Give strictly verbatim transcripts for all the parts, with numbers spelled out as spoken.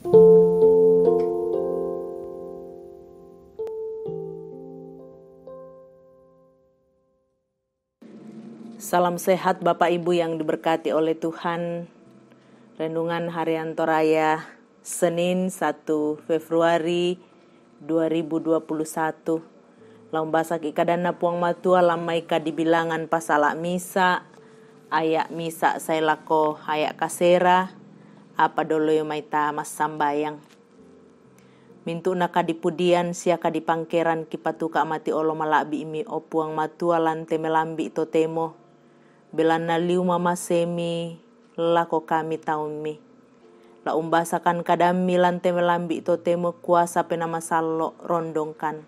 Salam sehat Bapak Ibu yang diberkati oleh Tuhan. Renungan Harian Toraya, Senin satu Februari dua ribu dua puluh satu. Laung basa ki kadanna Puang Matua lamai ka di Bilangan pasala misa, aya misa sailako aya kasera, apa dolo yo mai ta massambayang. Mintu'na kadipudian sia kadipangkeran kipatuka mati olo mala'bi mi, o Puang Matua, lan te melambi totemo, belanna liu mamasemi lako kami taummi. La umbasakan kadammi lan te melambi totemo kuasa Penaa Masallo rondongkan.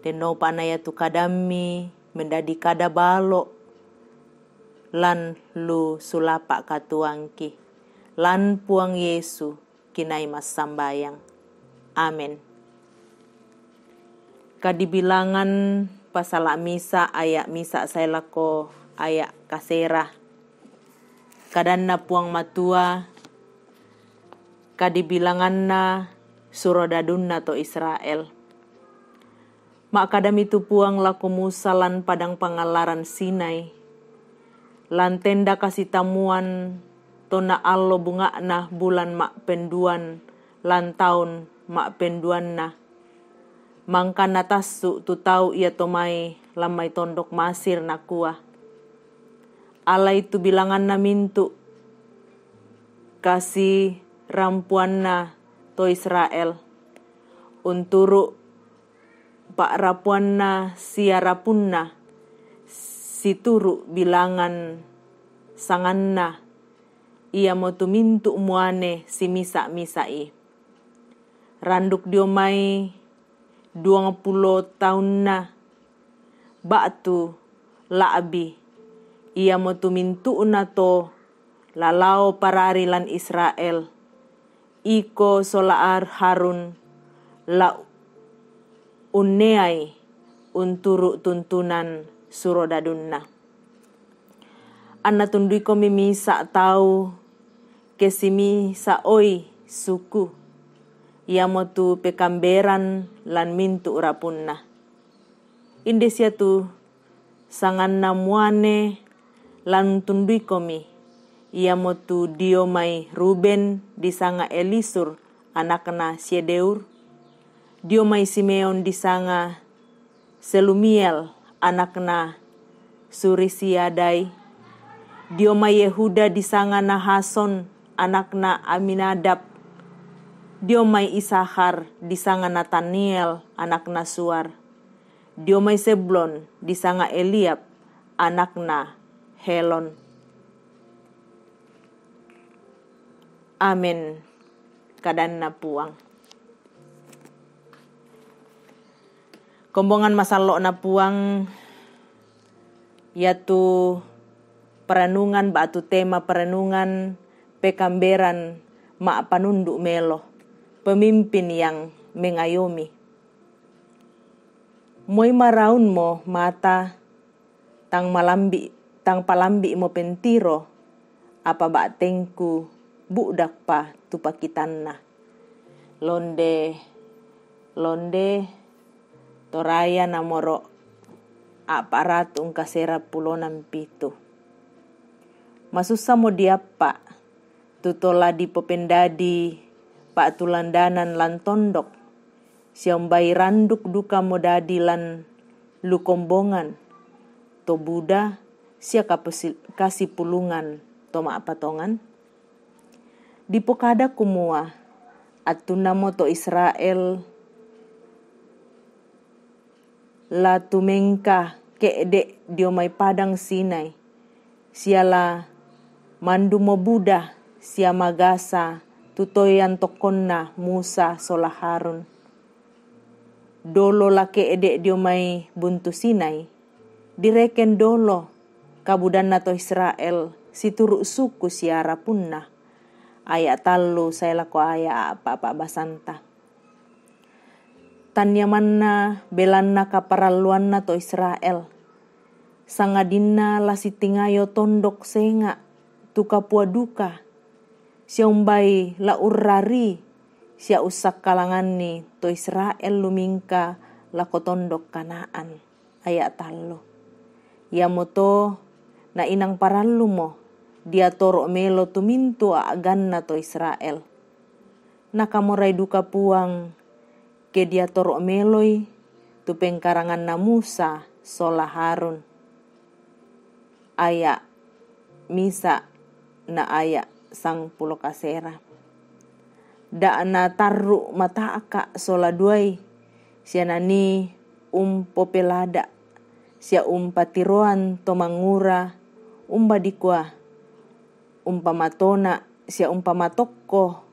Dennopa na iatu kadammi mendadi kada balo lan lu sulapa katuangki. Lan Puang Yesu kinai massambayang. Amen. Kadibilangan pasala misa aya misa sailako aya kasera. Kadanna Puang Matua, kadibilanganna surodadunna to Israel. Ma'kadami tu Puang lako Musa lan padang pangallaran Sinai, lan tenda kasitamuan, tona allo bunga'na bulan ma'penduan lan taun ma'penduanna, mangka natassu tu tau iato mai lan mai tondok Masir, nakua: Alai tu bilanganna mintu kasirampuanna to Israel, unturu pa'rapuanna sia rapunna, situru bilangan sanganna, iamotu mintu muane simisa-misai. Randuk dio mai duangpulo taunna ba'tu la'bi, iamotu mintu'na to la lao parari lan Israel, iko sola Harun, la unneai unturu tuntunan surodadunna. Anna tunduikomi misa tau ke simisa oi suku, iamotu pekamberan lan mintu rapunna. Inde sia tu sanganna muane lan tunduikomi, iamotu dio mai Ruben disanga Elisur anakna Syedeur, dio mai Simeon disanga Selumiel anakna Surisiadai, dio mai Yehuda disanga Nahason anakna Aminadab, dio mai Isahar disanga Nataniel anakna Suar, dio mai Seblon disanga Eliab anakna Helon. Amen. Kadanna Puang. Kombongan masallo'na Puang, iatu perenungan ba'tu tema perenungan pekamberan ma'panundu melo, pemimpin yang mengayomi. Moi maraunmo mata, tang malambi, tang palambi'mo pentiro, apa ba'tengku bu'dakpa tu pakitanna. Londe, Londe, Toraya namoro a'pa ratu ungkasera pulona mpitu. Masussamo diappa, tu tola dipopendadi pa'tulandanan lan tondok, sia umbai randuk duka modadi lan lukombongan, to buda sia kapesi, kasipulungan to ma'patongan? Dipokada kumua, attunnamo to Israel la tumengka ke'de dio mai padang Sinai, sia la mandumo buda sia magasa tu toean tokkonna Musa sola Harun. Dolo la ke'de dio mai buntu Sinai, direken dolo kabudanna to Israel situru suku sia rapunna. Aya tallu sae lako aya a'pa-, a'pa basanta. Tannia manna belanna kaparalluanna to Israel, sangadinna la sitingayo tondok senga tu kapua duka, sia umbai la urrari sia ussakkalanganni to Israel lumingka lako tondok Kanaan. Aya' tallu. Iamoto nainang parallumo diatoro' melo tu mintu' a'ganna to Israel. Nakamorai duka Puang ke diatoro' meloi tu pengkaranganna Musa sola Harun. Aya' misa' na aya' sangpulo kasera. Da' natarru' mata'ka' sola duai, sia nanii umpopelada', sia umpatiroan to mangura, umba dikua, umpamatona' sia umpamatokko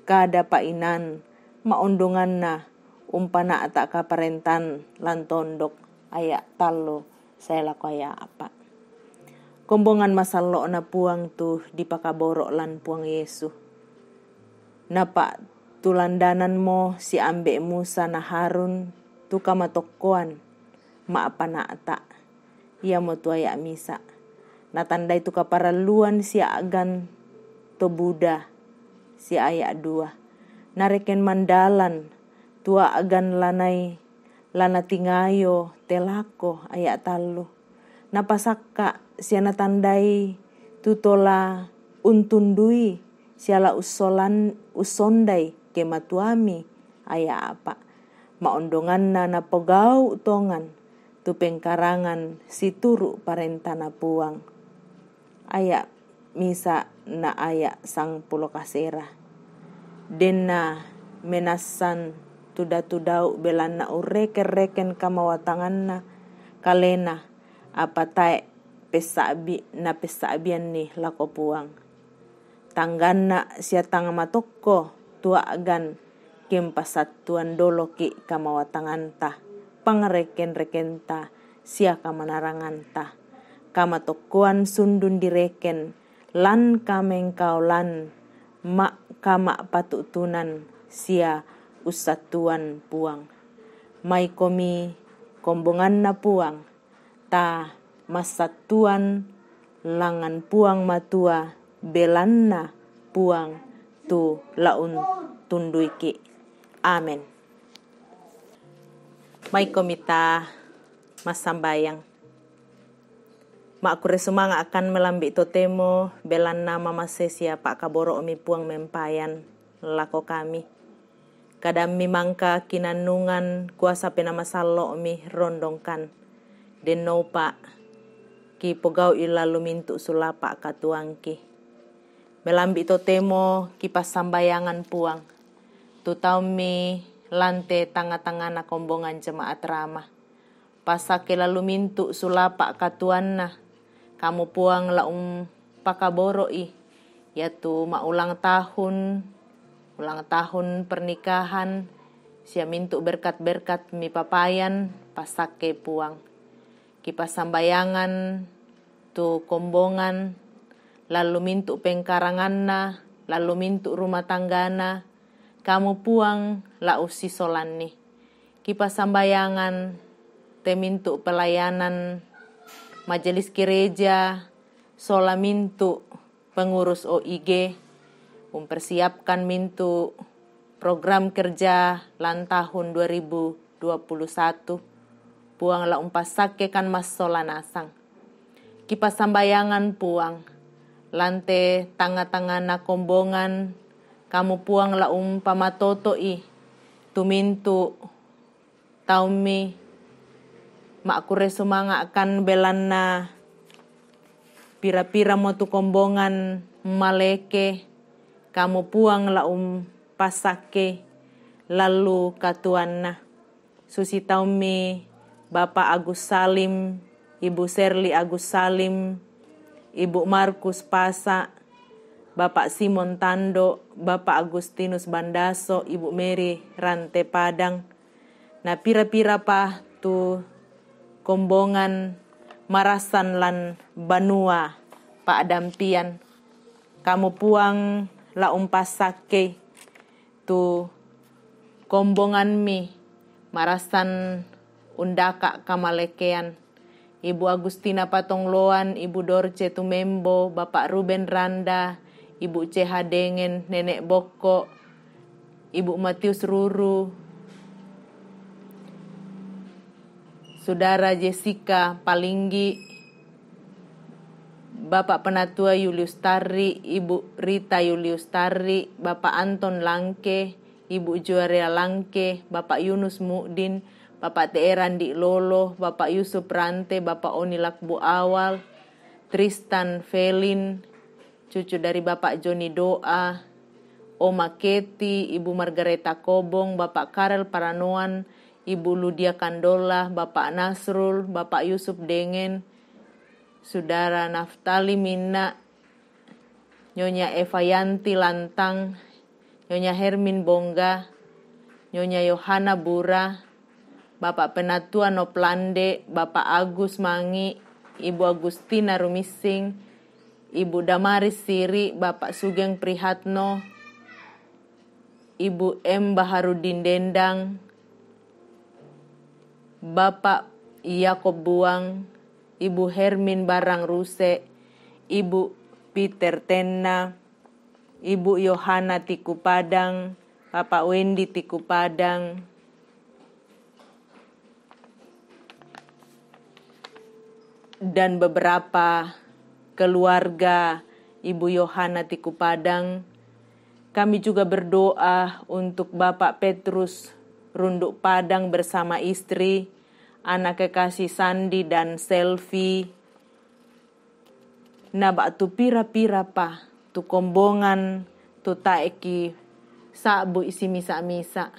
kada painan ma'ondonganna umpana'ta' kaparentan lan tondok. Aya' tallu sae lako aya' apa'. Kombongan masallo'na Puang tu dipakaboro' lan Puang Yesu. Napa'tulandananmo siambe' Musa na Harun tu kamatokkoan ma'pana'ta'. Iamotu aya' misa'. Natandai tu kaparalluan sia a'gan to buda sia aya' dua. Nareken mandalan tu a'gan lanai lanatingayo telako aya' tallu. Napasakka' sia natandai tu tola untundui sia la ussolan, ussondai ke matuami aya' apa'. Ma'ondonganna napogau' tongan tu pengkarangan situru' parentana Puang. Aya' misa' na aya' sangpulo kasera. Denna menassan tu datu Daud belanna urreken-reken kamawatanganna kalena, apa tae' pessa'bi napessa'bianni lako Puang. Tangganna sia tang matokko tu a'gan ke mpasattuan doloki' kamawatanganta, pangreken-rekenta sia kamanaranganta. Kamatokkoan sundun direken lan kamengkaolan ma-, kama'patu'tunan sia ussattuan Puang. Maikomi kombonganna Puang, ta massattuan langngan Puang Matua, belanna Puang tu la untunduiki'. Amen. Maikomi ta massambayang. Ma'kurre sumanga'kan melambi' totemo, belanna mamasse sia pa'kaboro'mi Puang mempayan lako kami. Kadammi mangka kinannungan kuasa Penaa Masallo'mi rondongkan. Dennopa kipogau'i lallu mintu' sulapa' katuoangki. Melambi' totemo kipassambayangan Puang tu taummi lan te tangnga-tangngana kombongan jemaat Rama. Passakke lallu mintu' sulapa' katuoanna. Kamu Puang la umpakaboro'i, iatu ma'ulang tahun, ulang tahun pernikahan, sia mintu' berkat-berkat mipapayan passakke Puang. Kipassambayangan tu kombongan, lallu mintu' pengkaranganna, lallu mintu' rumah tanggana, kamu Puang la ussisolanni. Kipassambayangan te mintu' pelayanan majelis gereja, sola mintu' pengurus O I G, umpersiapkan mintu' program kerja lan tahun dua ribu dua puluh satu. Puang la umpassakkekan massola nasang. Kipassambayangan Puang, lan te tangnga-tangngana kombongan, kamu Puang la umpamatoto'i tu mintu' taummi. Ma'kurre sumanga'kan belanna pira-pira mo tu kombongan maleke, kamu Puang la umpassakke lallu katuoanna. Susi taummi Bapak Agus Salim, Ibu Serli Agus Salim, Ibu Markus Pasa, Bapak Simon Tando, Bapak Agustinus Bandaso, Ibu Mary Rante Padang. Na pira-pira pa tu kombongan marassan lan banua pa'dampian. Kamu Puang la umpassakkei tu kombonganmi marassan undaka' kamalekean. Ibu Agustina Patongloan, Ibu Dorce Tumembo, Bapak Ruben Randa, Ibu C H Dengen, Nenek Bokko, Ibu Matius Ruru, Saudara Jessica Palinggi, Bapak Penatua Julius Tarri, Ibu Rita Julius Tarri, Bapak Anton Langke, Ibu Juaria Langke, Bapak Yunus Mukdin, Bapak Teeran Di Lolo, Bapak Yusuf Rante, Bapak Oni Lakbu Awal, Tristan Felin, cucu dari Bapak Joni Doa, Oma Keti, Ibu Margareta Kobong, Bapak Karel Paranoan, Ibu Ludia Kandola, Bapak Nasrul, Bapak Yusuf Dengen, Saudara Naftali Minna, Nyonya Eva Yanti Lantang, Nyonya Hermin Bongga, Nyonya Yohana Bura, Bapak Penatua Noplande, Bapak Agus Mangi, Ibu Agustina Rumissing, Ibu Damaris Siri, Bapak Sugeng Prihatno, Ibu M Baharudin Dendang, Bapak Yakob Buang, Ibu Hermin Barang Ruse, Ibu Peter Tenna, Ibu Yohana Tiku Padang, Bapak Wendy Tiku Padang, dan beberapa keluarga Ibu Yohana Tiku Padang. Kami juga berdoa untuk Bapak Petrus Runduk Padang bersama istri, anak kekasih Sandi dan Selvi. Na ba'tu pira-pira pa tu kombongan tu tae ki sa'bu isi misa-misa.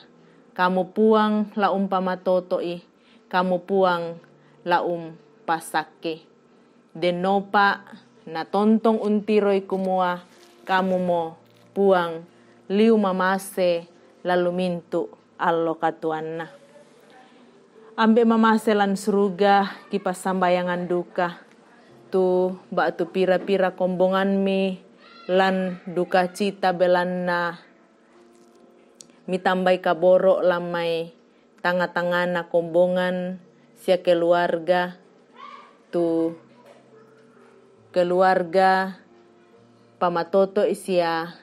Kamu Puang la umpamatoto'i, kamu Puang la umpasakke. Dennopa na tontong untiroi kumua kamu mo Puang liu mamase lalu mintu allo katuanna. Ambe mamase lan suruga, kipassambayangan duka tu ba'tu pira-pira kombonganmi lan duka cita belanna mitambai kaboro' lan mai tanga-tangana kombongan sia keluarga, tu keluarga pamatoto'i sia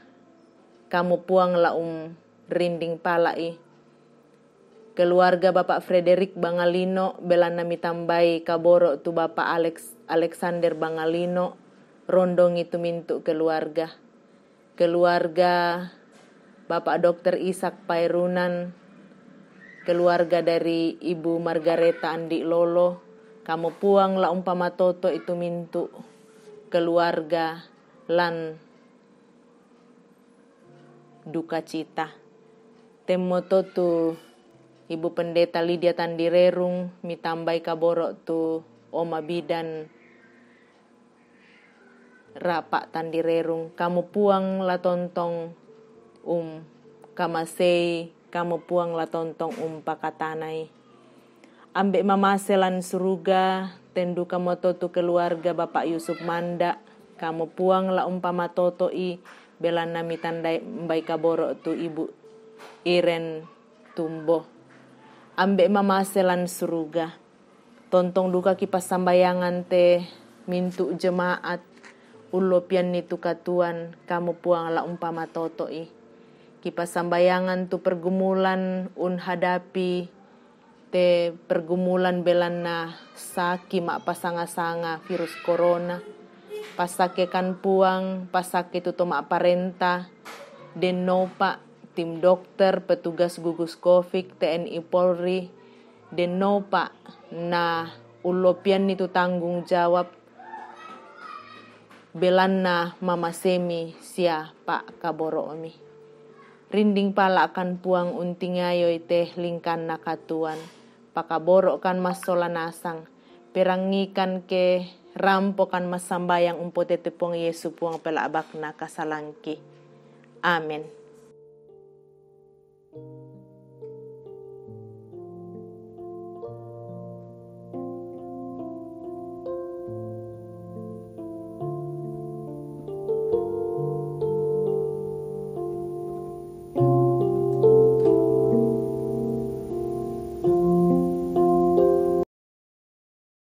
kamu Puang la umrinding pala'i. Keluarga Bapak Frederick Bangalino, belanna mitambai kaboro' tu Bapak Alex, Alexander Bangalino, rondongi tu mintu' keluarga. Keluarga Bapak Dokter Ishak Pairunan, keluarga dari Ibu Margareta Andi Lolo, kamu Puang la umpamatoto'i tu mintu' keluarga lan duka cita. Temmoto tu Ibu Pendeta Lydia Tandirerung, mitambai kaboro' tu Oma Bidan Rapa' Tandirerung, kamu Puang la tontong um kamasei, kamu Puang la tontong um pakatanai. Ambe mamase lan suruga, ten duka moto tu keluarga Bapak Yusuf Manda, kamu Puang la umpamatoto'i, belanna mitambai kaboro' tu Ibu Iren Tumbo. Ambe mamase lan suruga, tontong duka kipassambayangan te mintu' jemaat, ullopianni tu katuoan, kamu Puang la umpamatoto'i. Kipassambayangan tu pergumulan unhadapi te pergumulan belanna saki ma'pasanga-sanga virus corona. Passakke kan Puang, passakke tu to ma'parenta, dennopa tim dokter, petugas gugus covid, T N I Polri, dennopa na ullopianni tu tanggung jawab belanna mamasemi sia pa'kaboro'mi. Rinding pala'kan Puang untingayoi te lingkanna katuoan, pakaboro'kan massola nasang, perangikan ke rampokan massambayang umpotete Puang Yesu Puang pela'bakna kasalangki. Amin.